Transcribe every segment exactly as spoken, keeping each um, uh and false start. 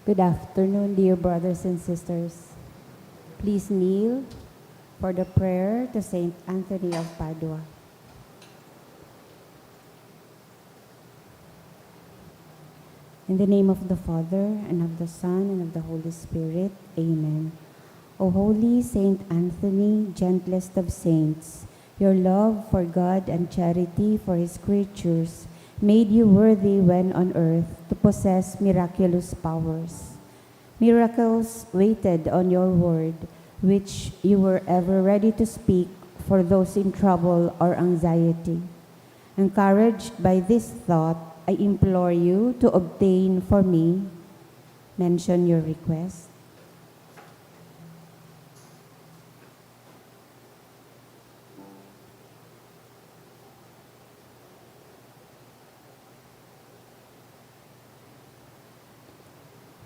Good afternoon, dear brothers and sisters. Please kneel for the prayer to Saint Anthony of Padua. In the name of the Father, and of the Son, and of the Holy Spirit. Amen. O holy Saint Anthony, gentlest of saints, your love for God and charity for His creatures made you worthy when on earth to possess miraculous powers. Miracles waited on your word, which you were ever ready to speak for those in trouble or anxiety. Encouraged by this thought, I implore you to obtain for me, mention your request.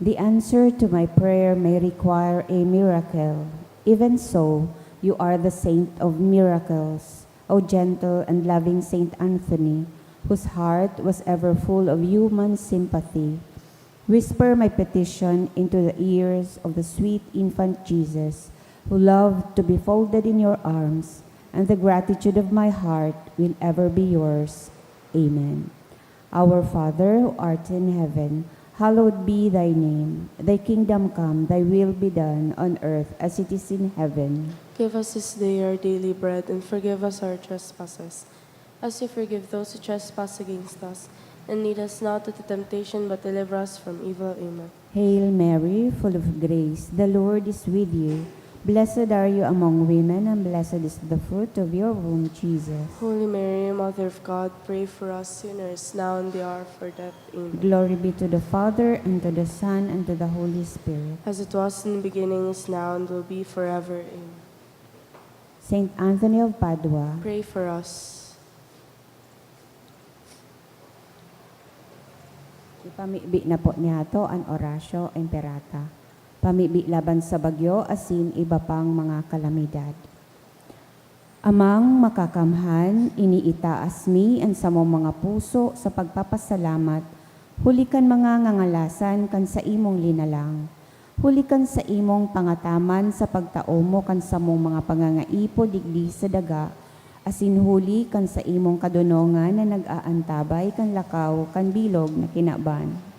The answer to my prayer may require a miracle. Even so, you are the saint of miracles, O gentle and loving Saint Anthony, whose heart was ever full of human sympathy. Whisper my petition into the ears of the sweet infant Jesus, who loved to be folded in your arms, and the gratitude of my heart will ever be yours. Amen. Our Father, who art in heaven, hallowed be thy name. Thy kingdom come, thy will be done on earth as it is in heaven. Give us this day our daily bread, and forgive us our trespasses, as we forgive those who trespass against us. And lead us not into temptation, but deliver us from evil. Amen. Hail Mary, full of grace, the Lord is with you. Blessed are you among women, and blessed is the fruit of your womb, Jesus. Holy Mary, Mother of God, pray for us sinners, now and the hour of our death. Amen. Glory be to the Father, and to the Son, and to the Holy Spirit. As it was in the beginning, is now, and will be forever. Amen. Saint Anthony of Padua. Pray for us. Ipamibi na po niyato an Oratio Imperata. Pamibi laban sa bagyo asin iba pang mga kalamidad. Amang makakamhan, iniitaas mi an samong mga puso sa pagpapasalamat huli kan mga ngangalasan kan saimong linalang, huli kan saimong pangataman sa pagtao mo kan samong mga pangangaipo digdi sa daga, asin huli kan saimong kadonongan na nag-aantabay kan lakaw kan bilog na kinaban.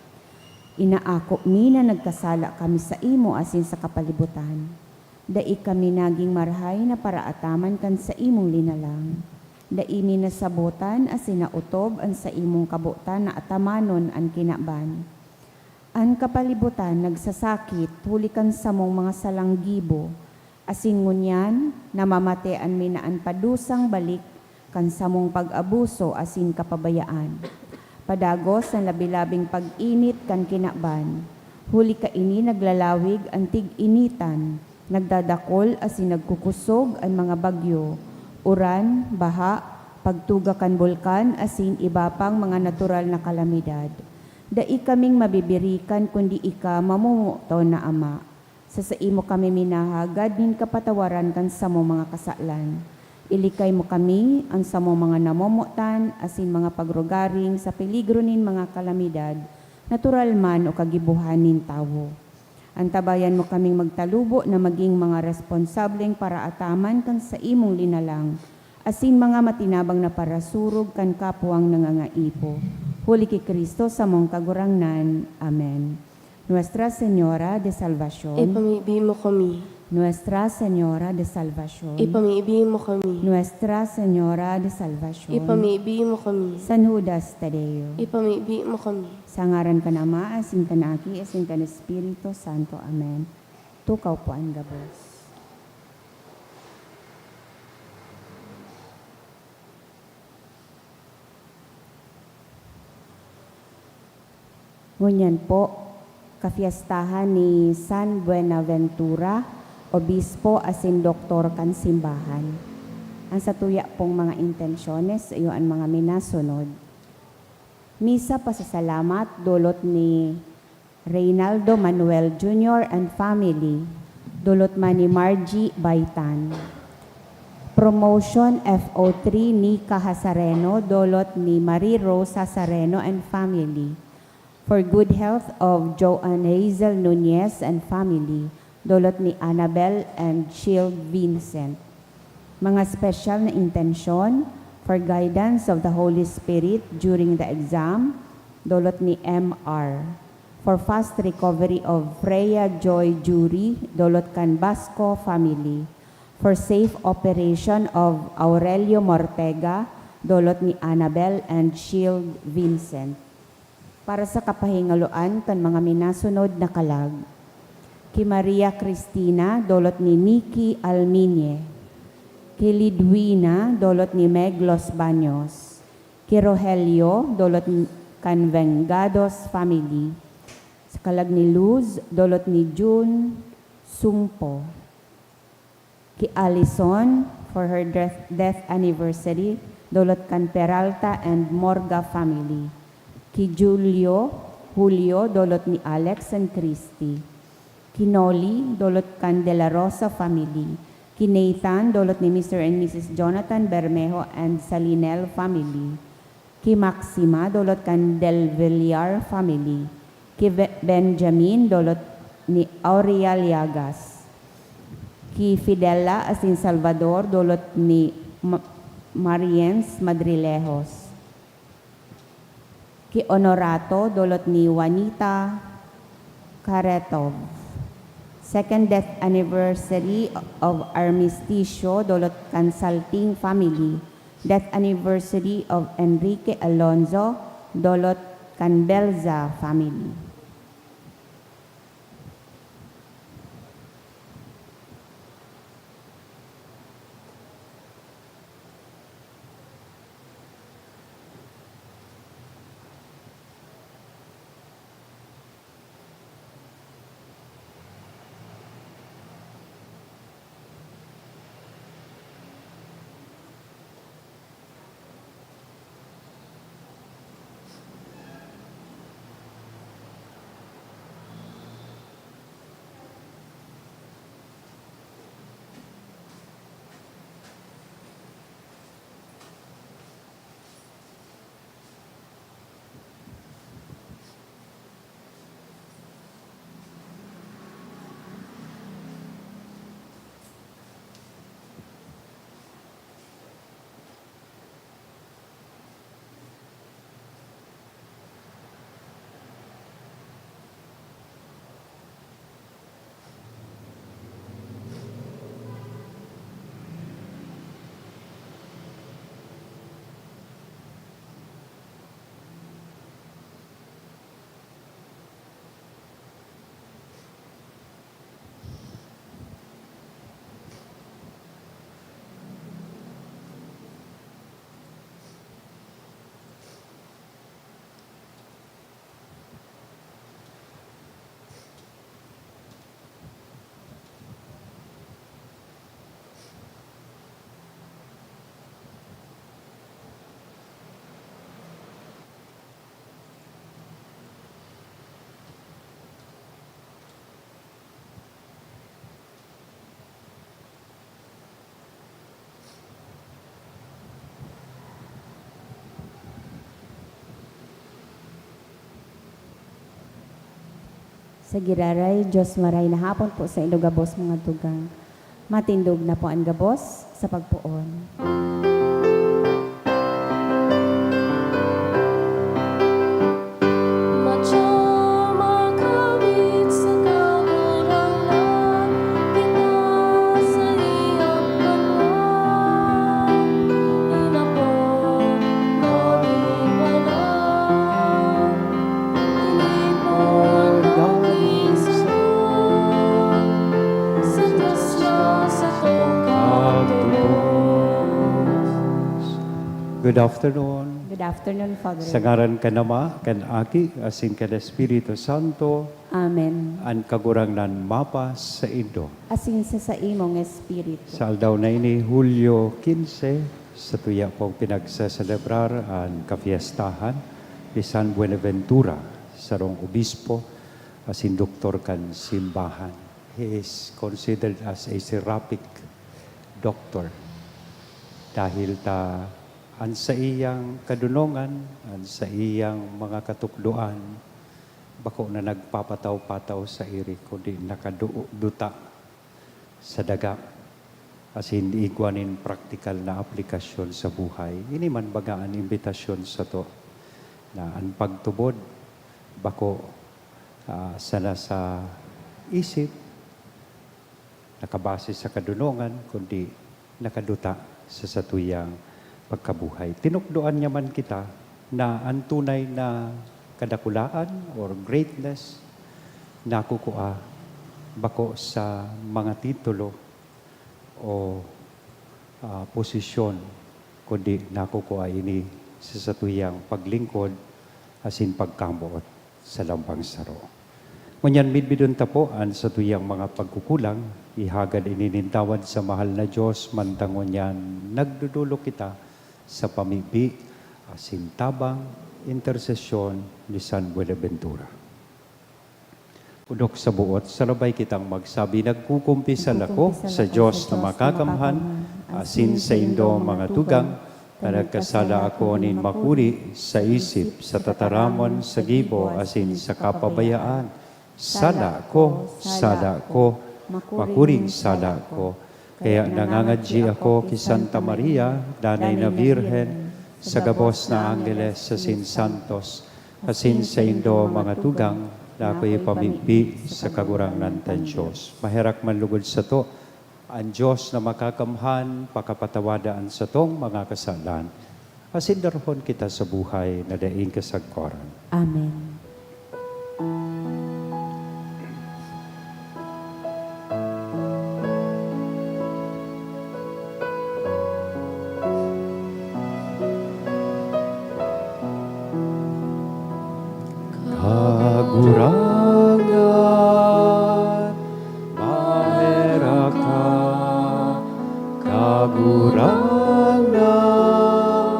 Inaako mi na nagkasala kami saimo asin sa kapalibutan. Dai kami nagin marahay na paraataman kan saimong linalang. Dai mi nasabotan asin naotob an saimong kabotan na atamanon an kinaban. An kapalibutan nagsasakit huli kan samong mga salang gibo, asin ngunyan namamatean mi na an padusang balik kan samong pag-abuso asin kapabayaan. Padagos an labi-labing pag-init kan kinaban, huli kaini naglalawig an tig-initan, nagdadakol asin nagkukusog an mga bagyo, uran, baha, pagtuga kan bulkan asin iba pang mga natural na kalamidad. Dai kaming mabibirikan kundi ika, mamomoton na Ama. Sa saimo kami minahagad nin kapatawaran kan samong mga kasalan. Ilikay mo kami, an samong mga namomotan, asin mga pagrugaring sa peligro nin mga kalamidad, natural man o kagibohan nin tawo. Antabayan mo kaming magtalubo na magin mga responsableng paraataman kan saimong linalang, asin mga matinabang na parasurog kan kapwang nangangaipo. Huli ki Cristo, samong Kagurangnan. Amen. Nuestra Señora de Salvacion. Ipamibi mo kami. Nuestra Señora de Salvacion. Ipamibi mo kami. Nuestra Señora de Salvacion. Ipamibi mo kami. San Judas Tadeo. Ipamibi mo kami. Sa ngaran kan Ama, asin kan Aki, asin kan Espiritu Santo. Amen. Tukaw po an gabos. Ngunyan po, kafiestahan ni San Buenaventura, obispo asin doktor kan simbahan. Ang satuya pong mga intensyones iyo an mga minasunod. Misa pasasalamat dulot ni Reynaldo Manuel Junior and family, dulot man ni Margie Baitan. Promotion F O three Nika Hazareno, dulot ni Marie Rose Hazareno and family. For good health of Joan Hazel Nunez and family, dolot ni Annabel and Shield Vincent. Mga special na intensyon, for guidance of the Holy Spirit during the exam, dolot ni M R. For fast recovery of Freya Joy Jury, dolot kan Basco family. For safe operation of Aurelio Mortega, dolot ni Annabel and Shield Vincent. Para sa kapahingaloan kan mga minasunod na kalag, ki Maria Cristina, dolot ni Nikki Alminie. Ki Lidwina, dolot ni Meg Los Baños. Ki Rogelio, dolot ni, kan Vengados family. Sa kalag ni Luz, dolot ni June Sumpo. Ki Alison, for her death, death anniversary, dolot kan Peralta and Morga family. Ki Julio, Julio, dolot ni Alex and Christy. Ki Noli, dolot kan De La Rosa family. Ki Nathan, dolot ni Mister and Missus Jonathan Bermejo and Salinel family. Ki Maxima, dolot kan Del Villar family. Ki Ve-, Benjamin, dolot ni Aurea Liagas. Ki Fidela asin Salvador, dolot ni Ma-, Mariens Madrilejos. Ki Honorato, dolot ni Juanita Karetov. Second death anniversary of Armisticio, dolot kan Salting family. Death anniversary of Enrique Alonzo, dolot kan Belza family. Sa giraray, Diyos maray na hapon po sa indo gabos mga tugang. Matindog na po an gabos sa pagpoon. Madya makabit sa Kagurangnan, kita sa iyang banwaan, inapod, naging banal, tinipon, naging saro, sa Dios na satong kagtubos. Good afternoon. Good afternoon, Father. Sa ngaran kan Ama, kan Aki, asin kan Espiritu Santo. Amen. An Kagurangnan mapa saindo. Asin sa saimong espiritu. Sa aldaw na ini, Hulyo quince, sa tuya pong pinagseselebrar an kafiestahan ni San Buenaventura, sarong obispo asin doktor kan simbahan. He is considered as a seraphic doctor dahil ta an saiyang kadunongan, an saiyang mga katukdoan, Bako na nagpapataw-pataw sa iri, kundi nakaduta sa daga, asin igwa nin praktikal na aplikasyon sa buhay. Ini man baga an imbitasyon sato, na an pagtubod bako, ah, sana sa isip, nakabase sa kadunongan, kundi nakaduta sa satuyang pagkabuhay. Tinukdoan niya man kita na an tunay na kadakulaan or greatness nakukua bako sa mga titulo o, ah, posisyon, kundi nakukua ini sa satuyang paglingkod asin pagkamoot sa lambang saro. Ngunyan, midbidon ta po an satuyang mga pagkukulang, ihagad ini nin tawad sa mahal na Dios, mantang ngunyan nagdodolok kita sa pamibi asin tabang, intersesyon ni San Buenaventura. Pudok sa buot, sarabay kitang magsabi, "Nagkukumpisal ako sa Dios na makakamhan, asin saindo, mga tugang, na nagkasala ako nin makuri sa isip, sa tataramon, sa gibo, asin sa kapabayaan. Sala ko, sala ko, makuring sala ko." Kaya nangangadyi ako ki Santa Maria, Danay na Birhen, sa gabos na anggeles asin santos, asin saindo, mga tugang, na ako'y pamibi sa Kagurangnan tang Dios. Maherak man lugod sato, an Dios na makakamhan pakapatawada an satong mga kasalan, asin darahon kita sa buhay na daing kasagkoran. Amen. Kagurangnan, maherak ka. Kagurangnan,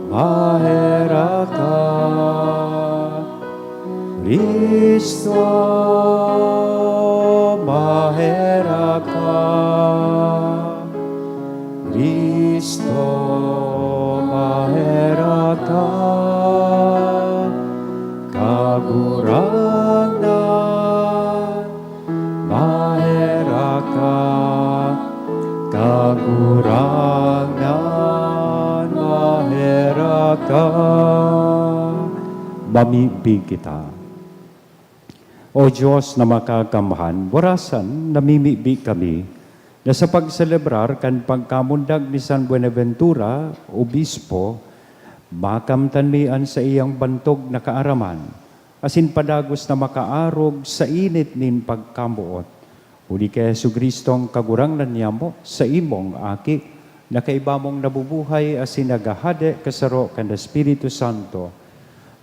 maherak ka. Cristo, maherak ka. Cristo, maherak ka. Kagurangnan, maherak ka. Kagurangnan, maherak ka. Mamibi kita. O Dios na makakamhan, warasan namimibi kami na sa pagselebrar kan pagkamundag ni San Buenaventura, Obispo, makamtan mi an saiyang bantog na kaaraman, asin padagos na makaarog sa init nin pagkamoot. Huli ki Jesu-Cristong Kagurangnan niyamo, saimong Aki, na kaiba mong nabubuhay asin naghahade kasaro kan Espiritu Santo,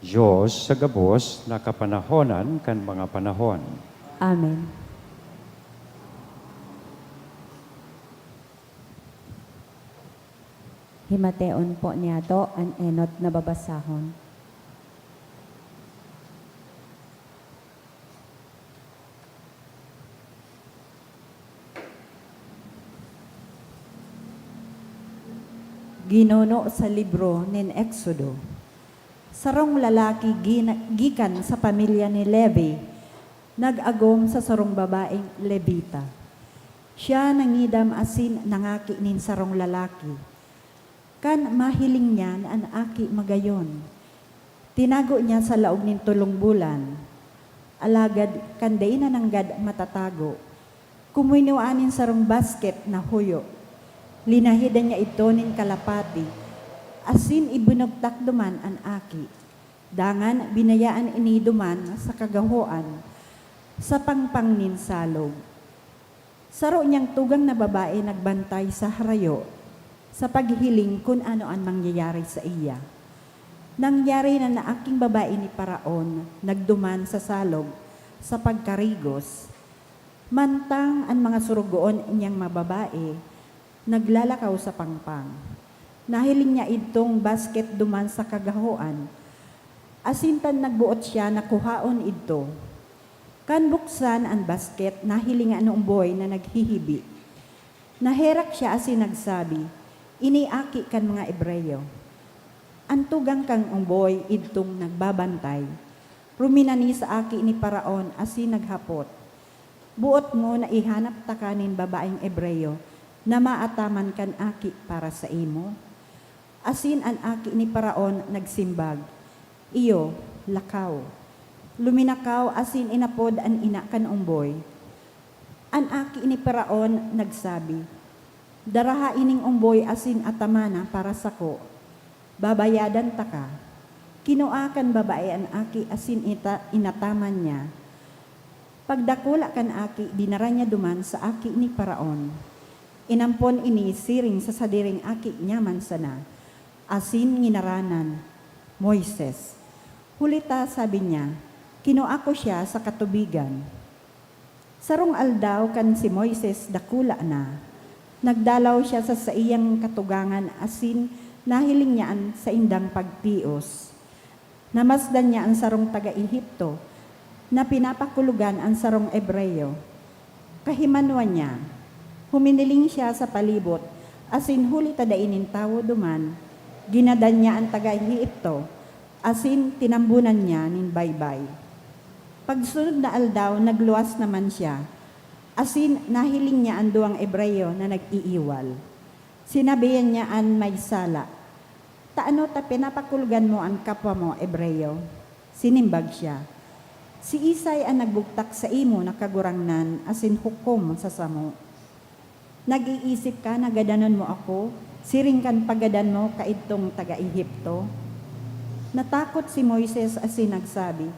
Dios sa gabos na kapanahonan kan mga panahon. Amen. Himateon po niyato an enot na babasahon. Ginuno sa libro nin Exodo. Sarong lalaki gina-, gikan sa pamilya ni Levi nag-agom sa sarong babaeng Levita. Siya nangidam asin nangaki nin sarong lalaki. Kan mahiling niyan an aki magayon, tinago niya sa laog nin tolong bulan. Alagad kan dai na nanggad matatago, kumuinua nin sarong basket na huyo. Linahidan niya idto nin kalapati, asin ibinugtak duman an aki. Dangan binayaan ini duman sa kagahoan, sa pangpang nin salog. Saro niyang tugang na babae nagbantay sa harayo sa paghiling kun ano an mangyayari saiya. Nangyari na an aking babae ni Faraon nagduman sa salog sa pagkarigos, mantang an mga sorogoon niyang mga babae naglalakaw sa pangpang. Nahiling niya idtong basket duman sa kagahoan, asin tan nagboot siya na kuhaon idto. Kan buksan an basket, nahiling an omboy na naghihibi. Naherak siya asin nagsabi, "Ini aki kan mga Hebreo." An tugang kan omboy idtong nagbabantay, Ruminani sa aki ni Faraon asin naghapot, "Boot mo na ihanap taka nin babaeng Hebreo na maataman kan aki para saimo?" Asin an aki ni Faraon nagsimbag, "Iyo, lakaw." Luminakaw asin inapod an ina kan omboy. An aki ni Faraon nagsabi, "Daraha ining omboy asin atamana para sako. Babayadan taka." Kinua kan babae an aki asin ita-, inataman niya. Pagdakula kan aki, dinara niya duman sa aki ni Faraon. Inampon ini siring sa sadiring aki niya man sana, asin nginaranan, Moises. Huli ta, sabi niya, kinua ko siya sa katubigan. Sarong aldaw kan si Moises dakula na, nagdalaw siya sa saiyang katugangan asin nahiling niya an saindang pagtios. Namasdan niya an sarong taga Egipto na pinapakulogan an sarong Hebreo. Kahimanwan niya, huminiling siya sa palibot, asin huli ta dai nin tawo duman, ginadan niya an taga Egipto, asin tinambonan niya nin baybay. Pagsunod na aldaw, nagluwas naman siya, asin nahiling niya an duwang Hebreo na nag-iiwal. Sinabihan niya an may sala, "Tano ta pinapakulgan mo an kapwa mo Hebreo?" Sinimbag siya, "Siisay an nagbugtak saimo na Kagurangnan asin hukom sa samo? Nag-iisip ka na gadanon mo ako, siring kan paggadan mo kaidtong taga Egipto?" Natakot si Moises asin nagsabi,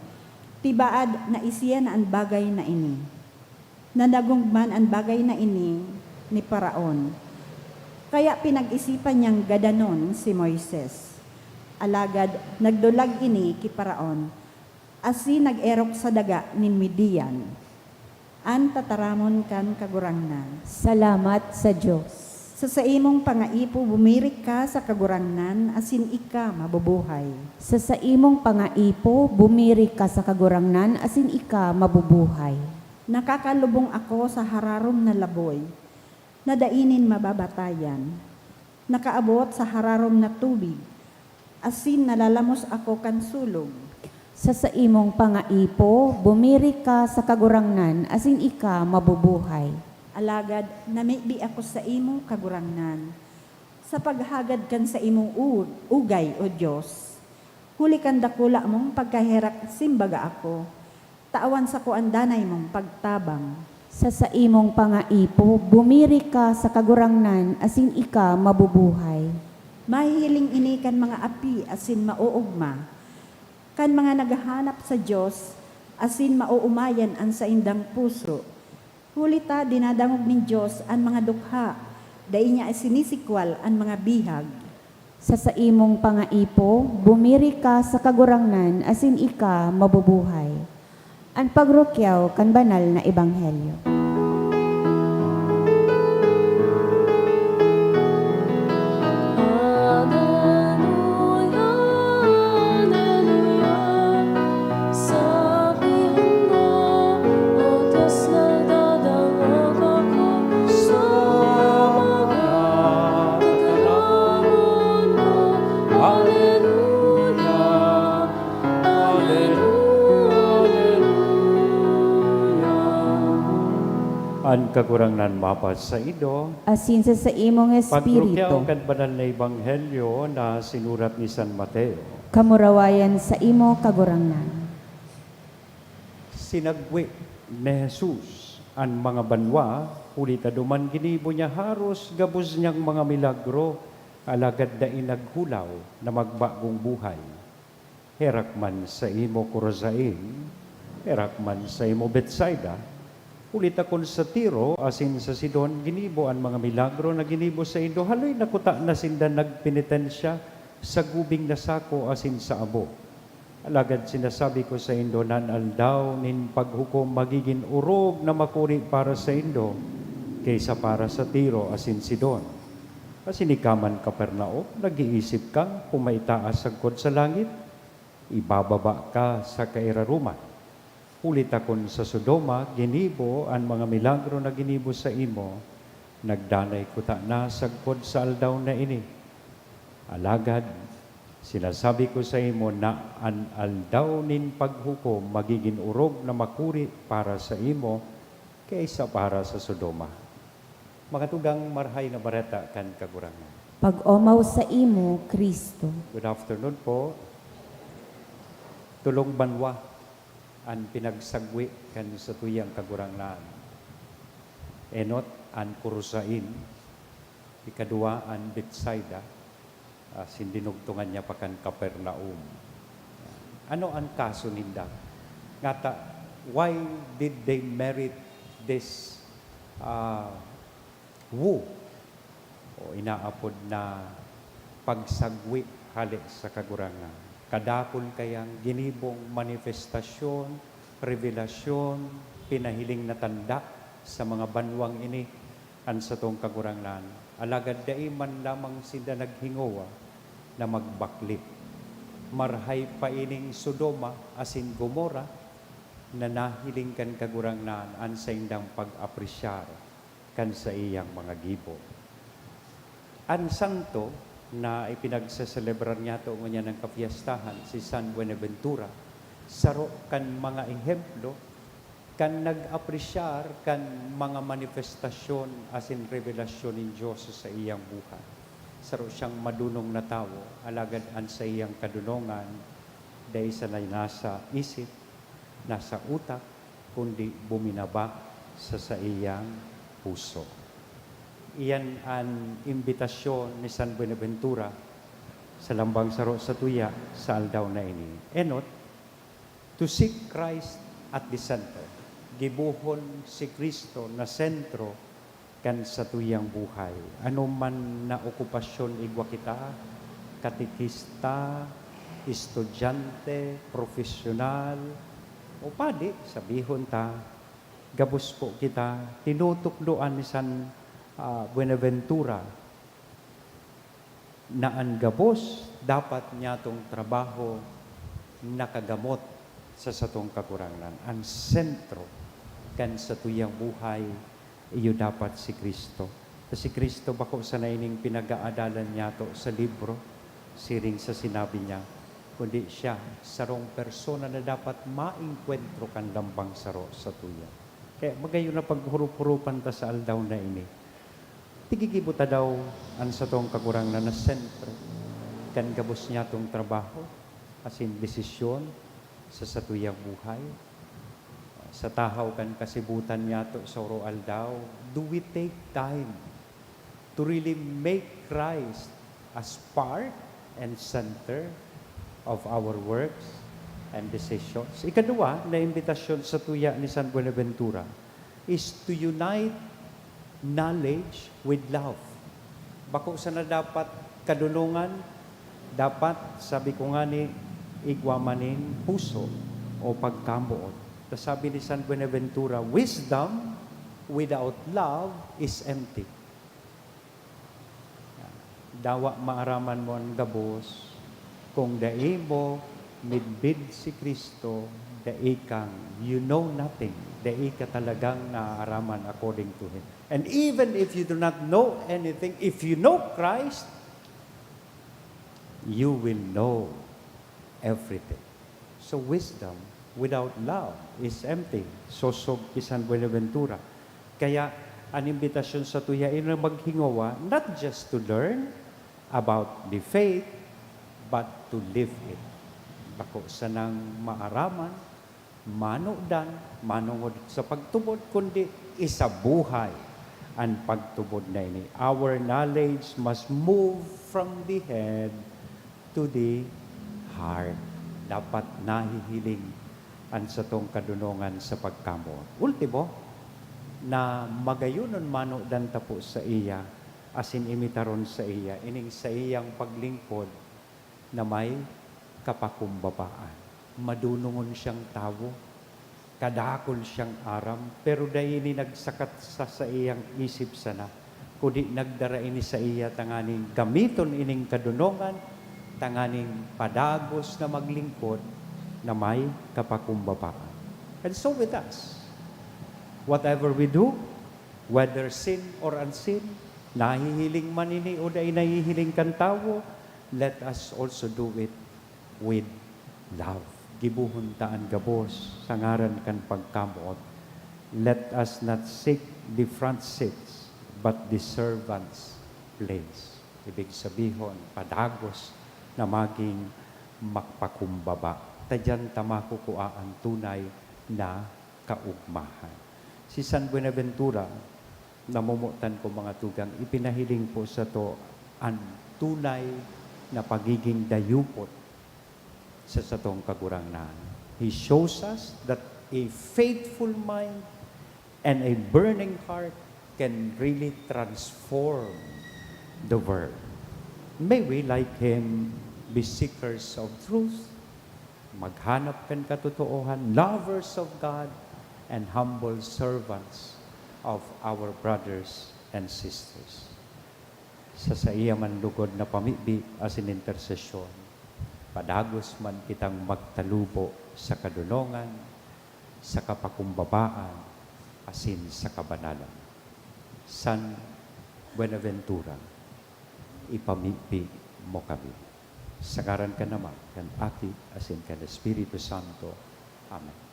"Tibaad na isiya na an bagay na ini." Nadangog man an bagay na ini ni Faraon, kaya pinag-isipan niyang gadanon si Moises. Alagad nagdulag ini ki Faraon, asin nag-erok sa daga nin Midian. An tataramon kan Kagurangnan. Salamat sa Dios. Sa saimong pangaipo, bumirik ka sa Kagurangnan, asin ika mabubuhay. Sa saimong pangaipo, bumirik ka sa Kagurangnan, asin ika mabubuhay. Nakakalubong ako sa hararom na laboy, na dai nin mababatayan. Nakaabot sa hararom na tubig, asin nalalamos ako kan sulog. Sa saimong pangaipo, bumirik ka sa Kagurangnan, asin ika mabubuhay. Alagad namibi ako saimo, Kagurangnan, sa paghagad kan saimong u-, ugay, O Dios. Huli kan dakula mong pagkaherak, simbaga ako. Tawan sako an danay mong pagtabang. Sa saimong pangaipo, bumirik ka sa Kagurangnan, asin ika mabubuhay. Mahihiling ini kan mga api asin maoogma, kan mga naghahanap sa Dios, asin maoomayan an saindang puso. Huli ta dinadangog nin Dios an mga dukha, dai niya isinisikwal an mga bihag. Sa saimong pangaipo, bumirik ka sa Kagurangnan asin ika mabubuhay. An pagrukyaw kan banal na ebanghelyo. Sabihan mo, O Dios, nagdadangog ako sa mga tataramon mo. Aleluya, aleluya, aleluya. An Kagurangnan mapasaindo. Asin sa saimong espiritu. Pagrukyaw kan banal na ebanghelyo na sinurat ni San Mateo. Kamurawayan saimo, Kagurangnan. Sinagwe ni Jesus an mga banwa, huli ta duman ginibo niya haros gabos niyang mga milagro, alagad dai naghulaw na magbagong buhay. Herak man saimo, Corazin! Herak man saimo, Betsaida! Huli ta kun sa Tiro asin sa Sidon ginibo an mga milagro na ginibo saindo, haloy na kuta na sinda nagpenitensya sa gubing na sako asin sa abo. Alagad sinasabi ko saindo na an aldaw nin paghukom magigin orog na makuri para saindo ki sa para sa Tiro asin Sidon. Asin ika man, Capernaum, nag-iisip kang kun maitaas sagkod sa langit, ibababa ka sa kairaroman. Huli ta kun sa Sodoma ginibo an mga milagro na ginibo saimo, nagdanay kuta na sagkod sa aldaw na ini. Alagad Sinasabi ko saimo na an aldaw nin paghukom magigin orog na makuri para saimo kaisa para sa Sodoma. Mga tugang, Marahay na Bareta kan Kagurangnan. Pag-omaw saimo, Cristo. Good afternoon po. Tolong banwa an pinagsagwi kan satuyang Kagurangnan. Enot, an Korosain, ikaduwa, an Betsaida, asin dinugtungan niya pa kan Capernaum. Ano an kaso ninda? Ngata, why did they merit this, ah, wu o inaapod na pagsagwi hale sa Kagurangnan? Kadakul kayang ginibong manifestasyon, revelasyon, pinahiling na tanda sa mga banwang ini an satong Kagurangnan, alagad dai man lamang sinda naghingowa na magbakle. Marahay pa ining Sodoma asin Gomorra na nahiling kan Kagurangnan an saindang pag-apresyar kan saiyang mga gibo. An santo na ipinagseselebrar niyato ngunyan an kapyestahan, si San Buenaventura, saro kan mga ehemplo kan nag-apresyar kan mga manifestasyon asin revelasyon nin Dios sa saiyang buhay. Saro siyang madunong na tawo, alagad an saiyang kadunongan dai sanay nasa isip, nasa utak, kundi buminaba sa saiyang puso. Iyan an imbitasyon ni San Buenaventura sa lambang saro sa tuya sa aldaw na ini. Enot, to seek Christ at the center. Gibohon si Cristo na sentro kan satuyang buhay. Ano man na okupasyon igwa kita, katekista, estudyante, profesyonal, o padi, sabihon ta, gabos po kita tinutukdoan ni San, ah, Buenaventura. Na an gabos dapat niyatong trabaho nakagamot sa satong Kagurangnan. An sentro kan satuyang buhay iyo dapat si Cristo. Ta si Cristo bako sana ining pinag-aadalan niyato sa libro, siring sa sinabi niya, kundi siya sarong persona na dapat maengkwentro kan lambang saro sa tuya. Kaya magayon na paghurup-hurupan ta sa aldaw na ini. Tigigibo ta daw an satong Kagurangnan na sentro kan gabos niyatong trabaho asin desisyon sa satuyang buhay? Sa tahaw kan kasibutan niyato sa oro-aldaw, do we take time to really make Christ as part and center of our works and decisions? Ikaduwa na imbitasyon sa tuya ni San Buenaventura is to unite knowledge with love. Bako sana dapat kadunongan, dapat, sabi ko ngani, igwa man nin puso o pagkamoot. Ta sabi ni San Buenaventura, "Wisdom without love is empty." Dawa maaraman mo an gabos kung dai mo midbid si Cristo, dai kang, you know nothing, dai ka talagang naaaraman according to Him. And even if you do not know anything, if you know Christ, you will know everything. So wisdom without love is empty. Sosog ki San Buenaventura. Kaya an imbitasyon sa tuya ini maghingowa, not just to learn about the faith, but to live it. Bako sanang maaraman, manudan, manongod sa pagtubod, kundi isabuhay an pagtubod na ini. Our knowledge must move from the head to the heart. Dapat nahihiling an satong kadunongan sa pagkamoot. Ultimo, na magayonon manudan ta po saiya asin imitaron saiya ining saiyang paglingkod na may kapakumbabaan. Madunongon siyang tawo, kadakul siyang aram, pero dai ini nagsakat sa saiyang isip sana, kundi nagdara ini saiya tanganing gamiton ining kadunongan, tanganing padagos na maglingkod na may kapakumbabaan. And so with us, whatever we do, whether seen or unseen, nahihiling man ini o dai nahihiling kan tawo, Let us also do it with love. Gibohon ta an gabos sa ngaran kan pagkamoot. Let us not seek the front seats, but the servants' place. Ibig sabihon, padagos na maging magpakumbaba. Ta diyan ta makukua an tunay na kaugmahan. Si San Buenaventura, namomotan ko, mga tugang, ipinahiling po sato an tunay na pagiging dayupot sa satong Kagurangnan. He shows us that a faithful mind and a burning heart can really transform the world. May we, like him, be seekers of truth, maghanap kan katotoohan, lovers of God, and humble servants of our brothers and sisters. Sa saiya man lugod na pamibi asin intersesyon, padagos man kitang magtalubo sa kadonongan, sa kapakumbabaan, asin sa kabanalan. San Buenaventura, ipamibi mo kami. Sa ngaran kan Ama, kan Aki, asin kan Espiritu Santo. Amen.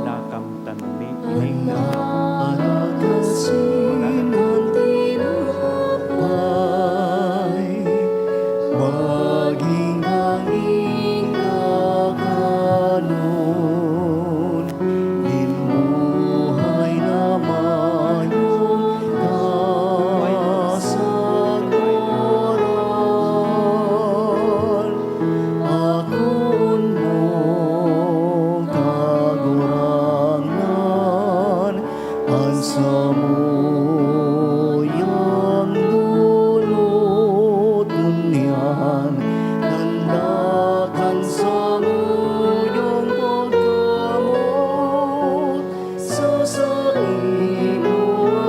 Nakamtan mi ining Maging ang ikakanon nin buhay na mayong kasagaran. Akoon mo, Kagurangnan, an samuyang dulot, ngunyan tanda kan samuyang pagkamoot sa saimo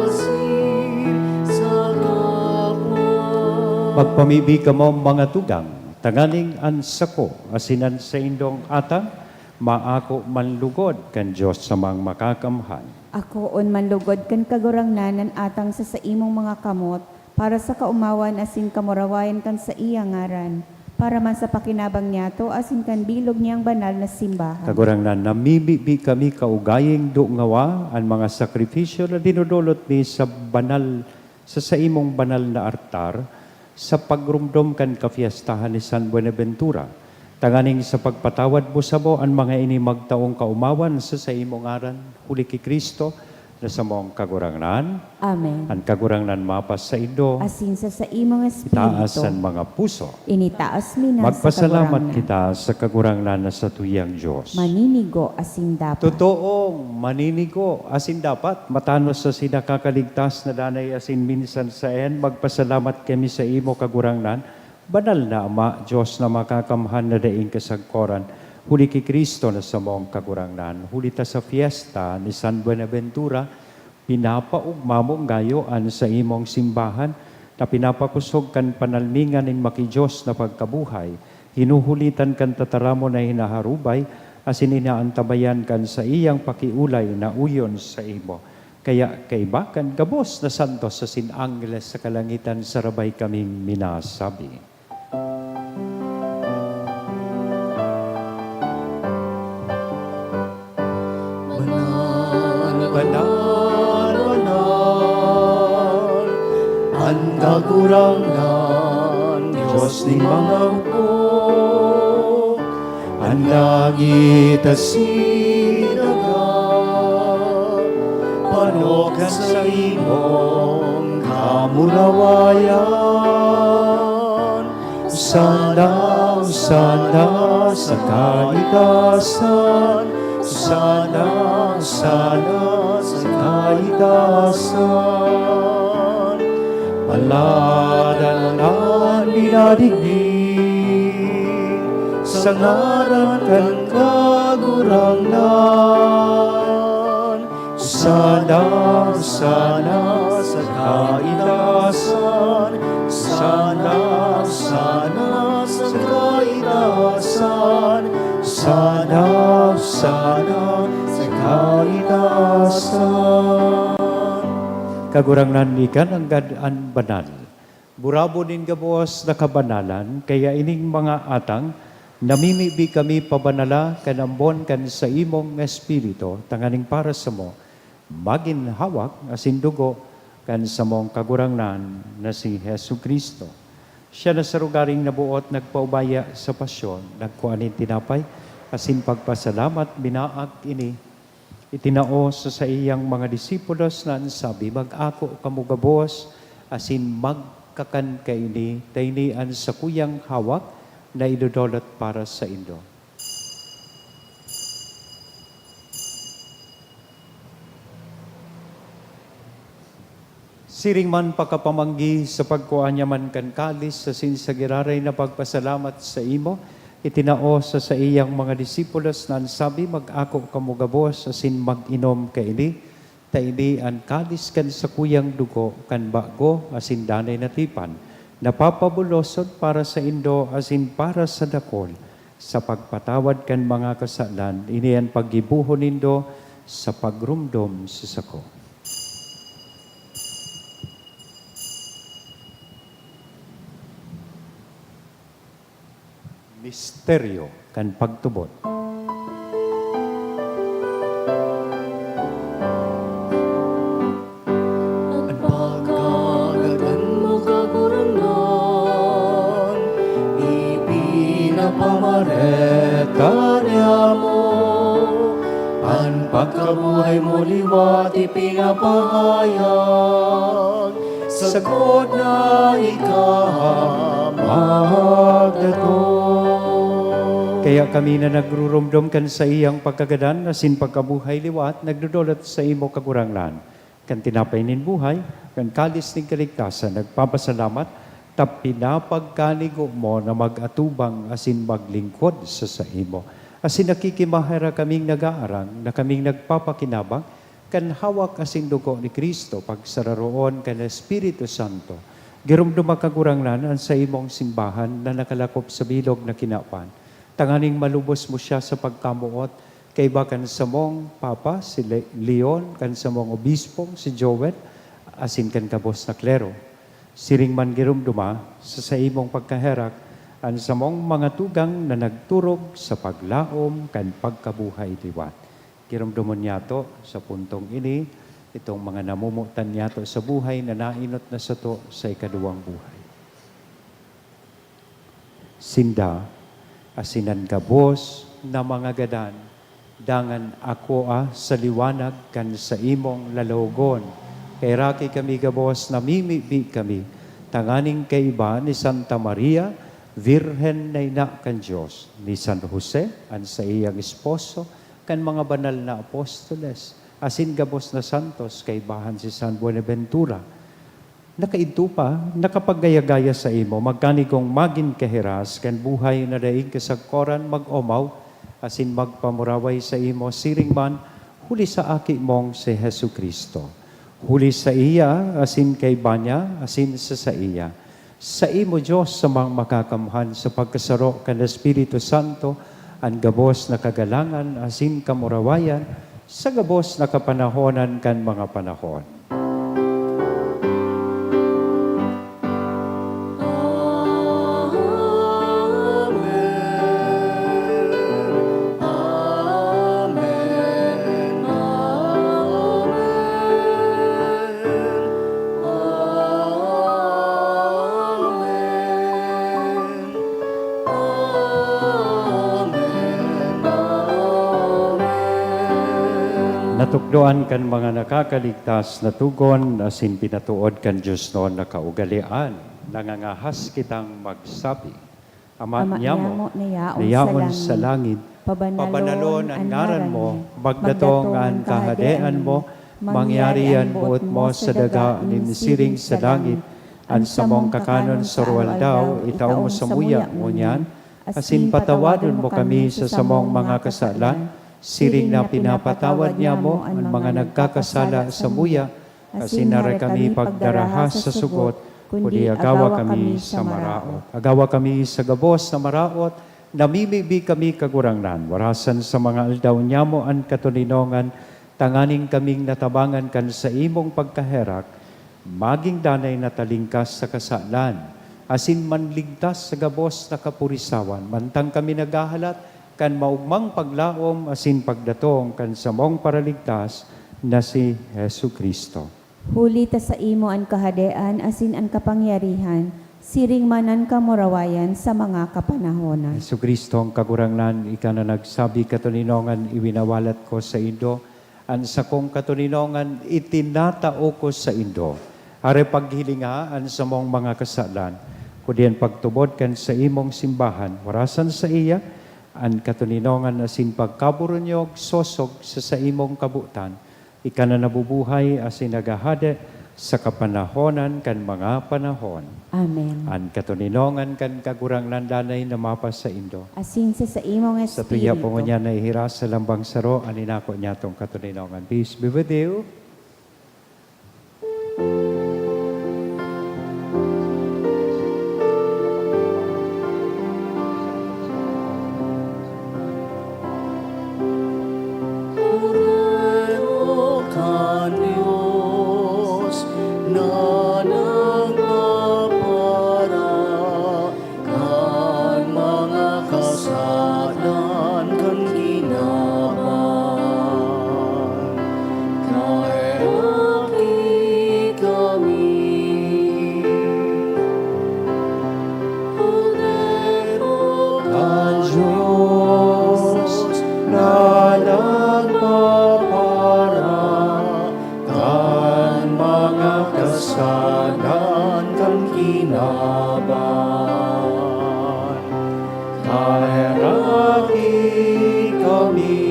asin sa kapwa. Magpamibi kamo, mga tugang, tanganing an sako asin an saindong atang maako man lugod kan Dios Amang Makakamhan. Akoon man lugod kan Kagurangnan an atang sa saimong mga kamot, para sa kaomawan asin kamurawayan kan saiyang ngaran, para man sa pakinabang niyato asin kan bilog niyang banal na simbahan. Kagurangnan, namimibi kami kaugaying dungawa an mga sakripisyo na dinodolot mi sa banal sa saimong banal na altar, sa pagromdom kan kapiestahan ni San Buenaventura, tanganing sa pagpatawad mo samo an mga ini magtaong kaomawan sa saimong ngaran, huli ki Cristo, na samong Kagurangnan. Amen. An Kagurangnan mapasaindo. Asin sa saimong espiritu. Itaas an mga puso. Initaas mi na sa Kagurangnan. Magpasalamat kita sa Kagurangnan na satuyang Dios. Maninigo asin dapat. Totoong maninigo asin dapat, matanos asin nakakaligtas na danay asin minsan saen, magpasalamat kami sa imo, Kagurangnan, Banal na Ama, Dios na makakamhan na daing kasagkoran, huli ki Cristo na samong Kagurangnan. Huli ta sa fiesta ni San Buenaventura, pinapaogma mo ngayo an saimong simbahan na pinapakosog kan panalmingan nin maki-Dios na pagkabuhay, hinuhulitan kan tataramon na hinaharubay asin inaantabayan kan saiyang pakiolay na uyon saimo. Kaya kaiba kan gabos na santos asin angheles sa kalangitan, sarabay kaming minasabi, Banal, banal, banal, an Kagurangnan, Dios nin mga hukbo. An langit asin daga, pano kan saimong kamurawayan. Hosana, Hosana sa kaitaasan. Hosana, Hosana sa kaitaasan. Paladan an minadigdi sa ngaran kan Kagurangnan. Sana, sana sa kaitasan, sana, sana sa kaitasan, sana, sana sa kaitasan. Kagurangnan, ika nanggad an banal. Burabon nin gabos na kabanalan, kaya ining mga atang, namimibi kami pabanala kan ambon kan saimong Espiritu, tanganing para samo, magin hawak asin dugo kan samong Kagurangnan na si Jesu-Cristo. Siya na sa rogaring naboot nagpaubaya sa pasyon, nagkua nin tinapay, asin pagpasalamat, binaak ini, itinao sa saiyang mga disipulos na an sabi, "Mag-ako kamo gabos asin magkakan kaini, ta ini an sakuyang hawak na idodolot para saindo." Siring man pakapamanggi sa pagkua niya man kan kalis asin sa giraray na pagpasalamat saimo, itinao sa saiyang mga disipulos na an sabi, "Mag-ako kamo gabos asin mag-inom kaini, ta ini an kalis kan sakuyang dugo kan bago asin danay na tipan, na papabuloson para saindo asin para sa dakul, sa pagpatawad kan mga kasalan. Ini an paggibohon nindo sa pagromdom sa sako." Misteryo kan pagtubod. An pagkagadan mo, Kagurangnan, ipinapamareta niamo. An pagkabuhay mo liwat ipinapahayag, sagkod na ika magdatong. Kaya kami na nagruromdom kan saiyang pagkagadan asin pagkabuhay liwat, nagdodolot saimo, Kagurangnan, kan tinapay nin buhay, kan kalis nin kaligtasan, nagpapasalamat ta pinapagkanigo mo na mag-atubang asin maglingkod sa saimo. Asin nakikimaherak kaming nag-aarang na kaming nagpapakinabang kan hawak asin dugo ni Cristo, pagsararoon kan Espiritu Santo. Giromdoma, Kagurangnan, an saimong simbahan na nakalakop sa bilog na kinaban, tanganing malubos mo siya sa pagkamoot, kaiba kan samong Papa, si Le-, Leon, kan samong Obispong, si Joel, asin kan gabos na klero. Siring man giromdoma sa saimong pagkaherak an samong mga tugang na nagturog sa paglaom kan pagkabuhay liwat. Giromdomon niyato sa puntong ini itong mga namomotan niyato sa buhay na naenot na sato sa ikaduwang buhay. Sinda, asin an gabos na mga gadan, dangan akoa sa liwanag kan saimong lalawogon. Kaheraki kami gabos, namimibi kami, tanganing kaiba ni Santa Maria, Birhen na Ina kan Dios, ni San Jose, an saiyang esposo, kan mga banal na apostoles, asin gabos na santos, kaibahan si San Buenaventura. Nakaidto pa, nakapaggaya-gaya saimo, magkanigong magin kahiras kan buhay na daing kasagkoran mag-omaw asin magpamuraway saimo siring man huli sa Aki mong si Jesu-Cristo. Huli saiya, asin kaiba niya, asin sa saiya, saimo, Dios, samang makakamhan sa pagkasaro kan Espiritu Santo, an gabos na kagalangan asin kamurawayan sa gabos na kapanahonan kan mga panahon. Natukdoan kan mga nakakaligtas na togon asin pinatood kan diosnon na kaugalean, nangangahas kitang magsabi, Ama, Ama niamo, niamo na yaon na yaon sa sa langit, langit, pabanalon pabanalon an an ngaran ngaran mo, mo, magdatong magdatong an an kahadean kahadean mo, mo, mangyari an boot mo sa daga nin siring sa langit. An samong kakanon sa aroaldaw, itao mo samuya ngunyan, asin patawadon mo kami sa samong mga kasalan, Siring na pinapatawad niamo an mga nagkakasala samuya, asin dai kami pagdaraha sa sugot, kundi agawa kami sa maraot. Agawa kami sa gabos na maraot, namimibi kami, Kagurangnan, warasan sa mga aldaw niamo an katoninongan, tanganing kaming natabangan kan saimong pagkaherak, magin danay na talingkas sa kasalan, asin manligtas sa gabos na kapurisawan, mantang kami naghahalat kan maogmang paglaom asin pagdatong kan samong Paraligtas na si Jesu-Cristo. Huli ta saimo an kahadean asin an kapangyarihan, siring man an kamurawayan sa mga kapanahonan. Jesu-Cristo, ang Kagurangnan, ika na nagsabi, "Katoninongan iwinawalat ko saindo, an sakong katoninongan itinatao ko saindo." Aray paghilinga an samong mga kasalan, kundi an pagtubod kan saimong simbahan, warasan saiya an katoninongan asin pagkaburunyog sosog sa saimong kabotan, ika na nabubuhay asin naghahade sa kapanahonan kan mga panahon. Amen. An katoninongan kan Kagurangnan danay na mapasaindo. Asin sa saimong espiritu. Satuya po ngunyan na ihiras sa lambang saro an inako niyatong katoninongan. Peace be with you. Kordero kan Dios na nagpapara kan mga kasalan kan kinaban, kaheraki kami. Kordero kan Dios na nagpapara kan mga kasalan kan kinaban, kaheraki kami.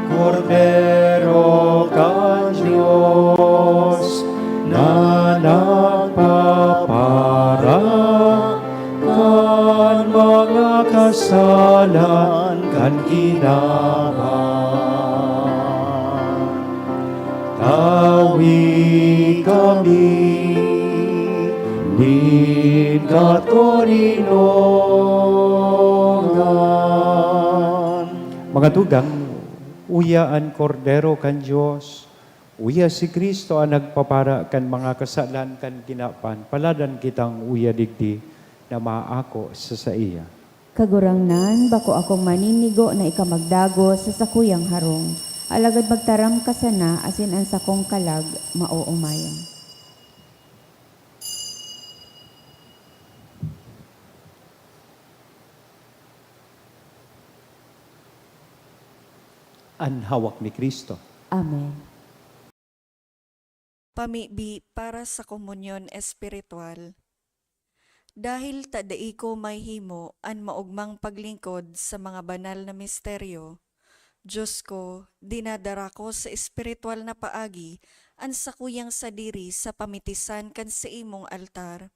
Kordero kan Dios na nagpapara kan mga kasalan kan kinaban, tawi kami nin katoninongan. Mga tugang, uya an Kordero kan Dios, uya si Cristo an nagpapara kan mga kasalan kan kinaban. Paladan kitang uya digdi na maako sa saiya. Kagurangnan, bako akong maninigo na ika magdagos sa sakuyang harong, alagad magtaram ka sana asin an sakong kalag maoomayan. An hawak ni Cristo. Amen. Pamibi para sa komunyon espiritual. Dahil ta dai ko mahimo an maogmang paglingkod sa mga banal na misteryo, Dios ko, dinadara ko sa espiritual na paagi an sakuyang sadiri sa pamitisan kan saimong altar.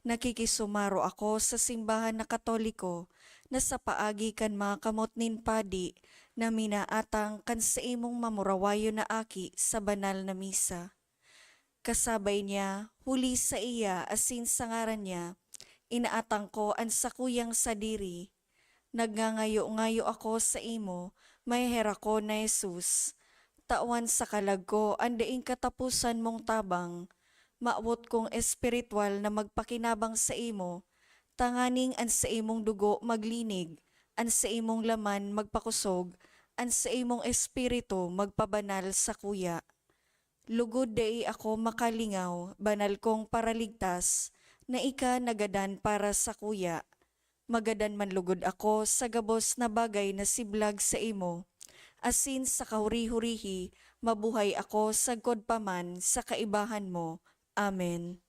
Nakikisumaro ako sa simbahan na Katoliko na sa paagi kan mga kamot nin padi na minaatang kan saimong mamurawayon na aki sa banal na misa. Kasabay niya, huli saiya asin sa ngaran niya, inaatang ko an sakuyang sadiri. Nagngangayo-ngayo ako saimo, maheherakon na Jesus. Tawan sa kalag ko an daing kataposan mong tabang. Mawot kong espiritual na magpakinabang saimo, tanganing an saimong dugo maglinig, an saimong laman magpakosog, an saimong espiritu magpabanal sakuya. Lugod dai ako makalingaw, banal kong Paraligtas, na ika nagadan para sakuya. Magadan man lugod ako sa gabos na bagay na siblag saimo, asin sa kahuri-hurihi mabuhay ako sagkod pa man sa kaibahan mo. Amen.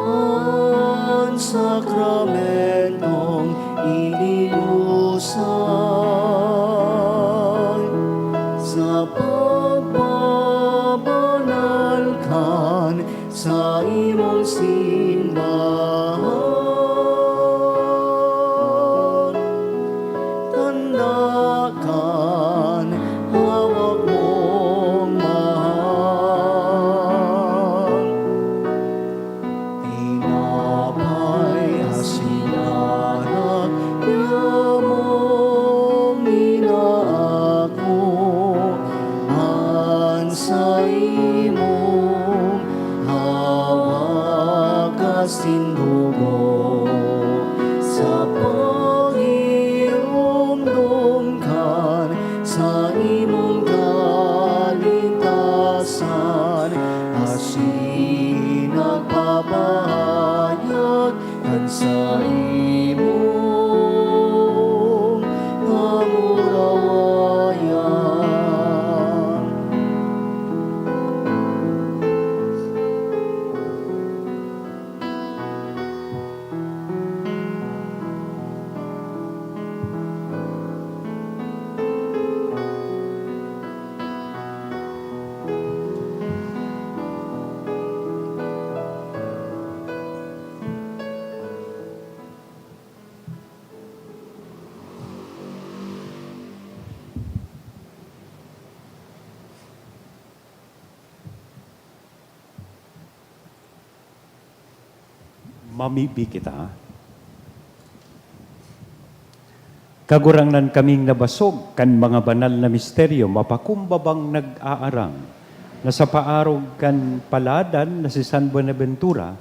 An sakramentong inibusan sa pagpabanal kan saimong simbahan. Saimong kamurawayan. Mamibi kita. Kagurangnan, kaming nabasog kan mga banal na misteryo, mapakumbabang nag-aarang, na sa paarog kan paladan na si San Buenaventura,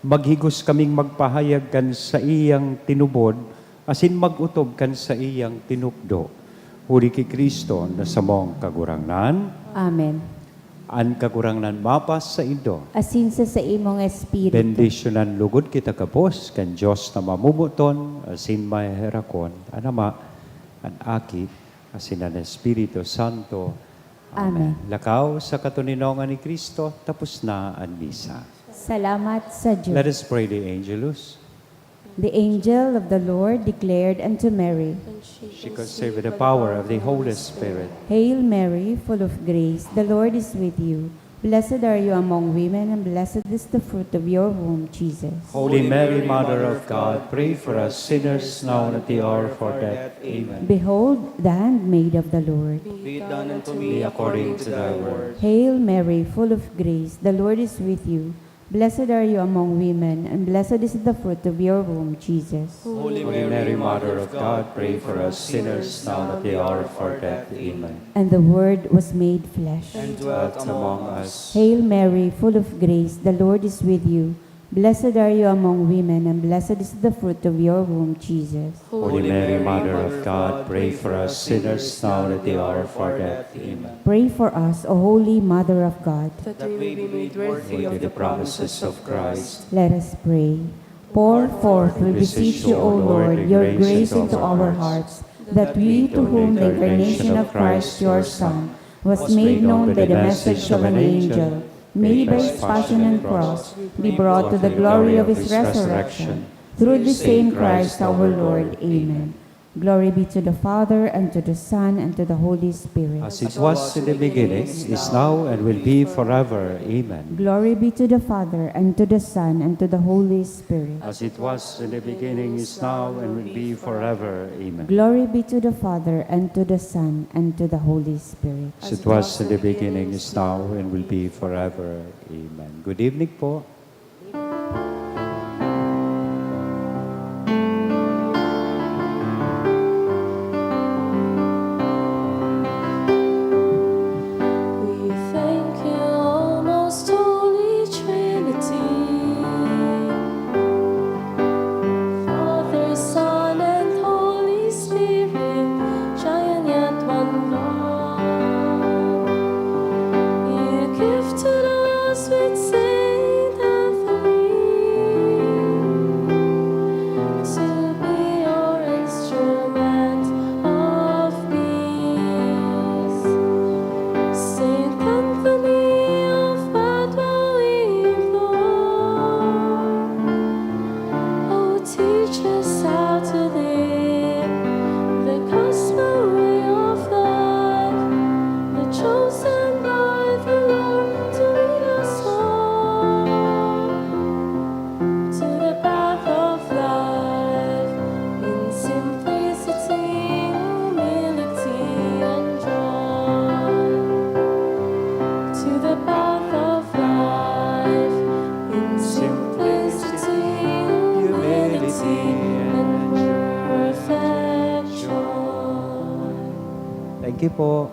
maghigos kaming magpahayag kan saiyang tinubod asin mag-otob kan saiyang tinukdo. Huli ki Cristo na samong Kagurangnan. Amen. An Kagurangnan mapasaindo. Asin sa saimong espiritu. Bendisyonan lugod kita gabos kan Dios na mamomoton asin maheherakon, an Ama, an Aki, asin an Espiritu Santo. Amen. Amen. Lakaw sa katoninongan ni Cristo, tapos na an misa. Salamat sa Dios. Let us pray the Angelus. The angel of the Lord declared unto Mary, She conceived with the power of the Holy Spirit. Hail Mary, full of grace, the Lord is with you. Blessed are you among women, and blessed is the fruit of your womb, Jesus. Holy Mary, Mother of God, pray for us sinners now and at the hour of our death. Amen. Behold, the handmaid of the Lord. Be it done unto me according to thy word. Hail Mary, full of grace, the Lord is with you. Blessed are you among women, and blessed is the fruit of your womb, Jesus. Holy Mary, Mother of God, pray for us sinners now and at the hour of our death. Amen. And the Word was made flesh. And dwelt among us. Hail Mary, full of grace, the Lord is with you. Blessed are you among women, and blessed is the fruit of your womb, Jesus. Holy Mary, Mother of God, pray for us sinners now and at the hour of our death. Amen. Pray for us, O Holy Mother of God. That we may be made worthy of the promises of Christ. Let us pray. Pour forth, we beseech you, O Lord, your grace into our hearts, that we, to whom the incarnation of Christ, your Son, was made known by the message of an angel, may by his passion and cross be brought to the glory of his resurrection. Through the same Christ our Lord. Amen. Glory be to the Father, and to the Son, and to the Holy Spirit. As it was in the beginning, is now, and will be forever. Amen. Glory be to the Father, and to the Son, and to the Holy Spirit. As it was in the beginning, is now, and will be forever. Amen. Glory be to the Father, and to the Son, and to the Holy Spirit. As it was in the beginning, is now, and will be forever. Amen. Good evening po. We thank you, O most holy Trinity, Father, Son, and Holy Spirit, Triune yet one God. You gifted us with Saint Anthony to be your instrument of peace. Saint Anthony of Padua, we implore, oh, teach us how to live the gospel way of life, the chosen by the Lord to lead us all to the path of life in simplicity, humility, and joy. To the path of life in simplicity, humility, and perfect joy. Thank you po.